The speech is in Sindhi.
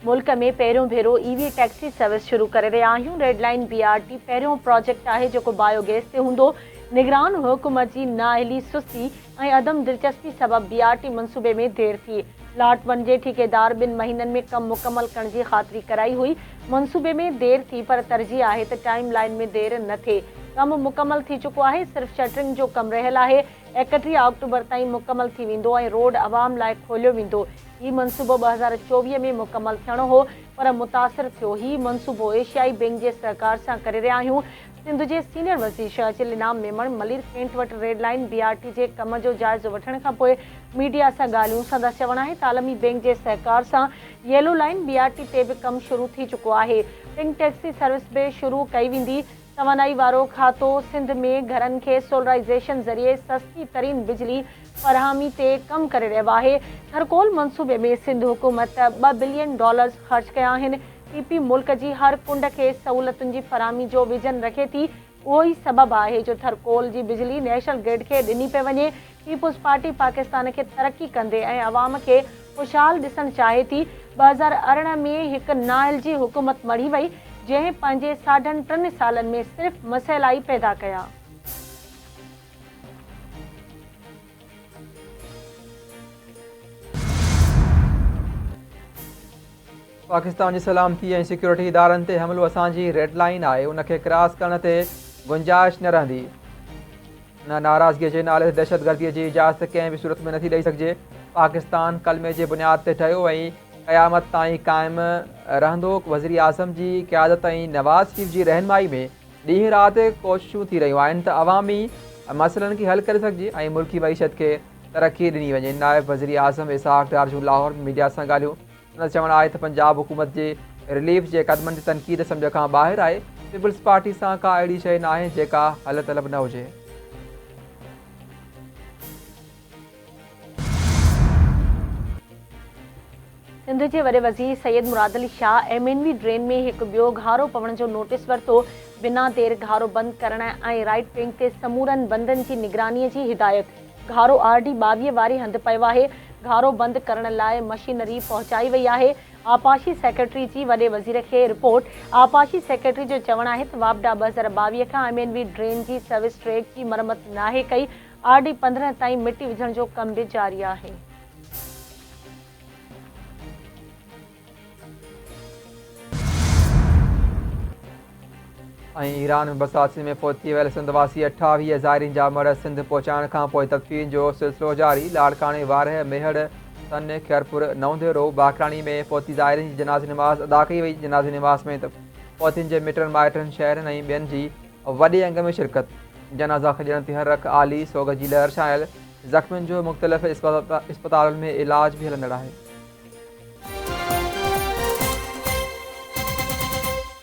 ملڪ ۾ پهريون ڀيرو اي وي ٽيڪسي سروس شروع ڪري رهيا آهيون، red line B R T پهريون پراجيڪٽ آهي جيڪو بايو گئس تي هوندو، نگران حڪومت جي نااهلي، سستي ۽ عدم دلچسپي سبب بي آر ٽي منصوبي ۾ دير ٿي. لاٽ ون جي ٺيڪيدار ٻن مهينن ۾ ڪم مڪمل ڪرڻ جي خاطري ڪرائي هئي، منصوبي ۾ دير ٿي پر ترجيح آهي ته ٽائيم لائين ۾ دير نه ٿئي. ڪم مڪمل ٿي چڪو آهي، صرف شٽرنگ جو ڪم رهيل آهي، 31 آڪٽوبر تائين مڪمل ٿي ويندو ۽ روڊ عوام لاء کوليو ويندو. هي منصوبو 2024 ۾ مڪمل ٿيڻو هو پر متاثر ٿيو. هي منصوبو ايشيائي بئنڪ جي سهڪار سان ڪري رهيا آهيون. سنڌ جي سينيئر وزير شهجل انعام ميمڻ ملير ڪينٽ وٽ red line B R T جي ڪم جو جائزو وٺڻ کانپوء ميڊيا سان ڳالهيون. سندس چوڻ آهي ته عالمي بئنڪ جي سهڪار سان yellow line B R T تي به ڪم شروع ٿي چڪو آهي. پنڪ ٽيڪسي سروس به شروع ڪئي ويندي. توانائي وارو کاتو سنڌ ۾ گهرن کي سولرائيزيشن ذريعي سستي ترين بجلي فراهمي تي ڪم ڪري رهيو آهي، ٿرڪول منصوبي ۾ سنڌ حڪومت ٻه بلين ڊالرز خرچ ڪيا آهن، پي پي ملڪ جي هر ڪنڊ کي سهولتن جي فراهمي جو ويزن رکي ٿي، اهو ئي سبب آهي جو ٿرڪول جي بجلي نيشنل گرڊ کي ڏني پئي وڃي، پيپلز پارٽي پاڪستان کي ترقي ڪندي ۽ عوام کي خوشحال ڏسڻ چاهي ٿي، 2018 ۾ هڪ نااهل جي حڪومت مڙهي وئي، جنهن پنهنجي ساڍن ٽن سالن ۾ صرف مسئلا ئي پيدا ڪيا. پاڪستان جي سلامتي ۽ سيڪيورٽي ادارن تي حملو اسان جي ريڊ لائين آهي، ان کي ڪراس ڪرڻ تي گنجائش نه رهندي. نه ناراضگي جي نالي تي دهشتگردي جي اجازت ڪنهن به صورت ۾ نٿي ڏئي سگهجي، پاڪستان ڪلمي جي بنياد تي ٺهيو ۽ قيامت تائين قائم رهندو، وزيراعظم جي قيادت ۽ نواز شريف جي رهنمائي ۾ ڏينهن رات ڪوششون ٿي رهيون آهن ته عوامي مسئلن کي حل ڪري سگهجي ۽ ملڪي معيشت کي ترقي ڏني وڃي، نائب وزيراعظم اسحاق ڊار جون لاهور ۾ ميڊيا سان ڳالهيون. سندس چوڻ آهي ته پنجاب حڪومت جي رليف جي قدمن تي تنقيد سمجهه کان ٻاهر آهي، پيپلز پارٽي سان ڪا اهڙي شيء ناهي جيڪا حل طلب نه هجي. سنڌ جي وڏي وزير Syed Murad Ali Shah M N V drain ۾ هڪ ٻيو گهارو پوڻ جو نوٽيس ورتو، بنا دير گهارو بند ڪرڻ ۽ رائيٽ بينڪ تي سمورن بندن جي نگراني جي هدايت. گهارو آر ڊي 22 واري هنڌ پيو آهي، گهارو بند ڪرڻ لاء مشينري پهچائي وئي آهي، آبپاشي سيڪريٽري جي وڏي وزير کي رپورٽ، آبپاشي سيڪريٽري جو چوڻ آهي ته واپڊا 2022 کان ايم اين وي ڊرين جي سروس ٽريڪ جي مرمت ناهي ڪئي، آر ڊي 15 تائين مٽي وجهڻ جو ڪم به جاري آهي. ۽ ايران ۾ بس حادثي ۾ فوت ٿي ويل سنڌ واسي 28 زائرين جا مڙهه سنڌ پهچائڻ کانپوء تدفين جو سلسلو جاري، لاڙڪاڻي، وارهه، ميهڙ، سن، خيرپور، نئون ديرو، باقراڻي ۾ فوتي زائرين جي جنازي نماز ادا ڪئي وئي، جنازي نماز ۾ فوتين جي مٽن مائٽن، شهرين ۽ ٻين جي وڏي انگ ۾ شرڪت، جنازا کڄڻ تي هر رک آلي سوڳ جي لهر ڇانيل، زخمين جو مختلف اسپتالن ۾ علاج به هلندڙ آهي.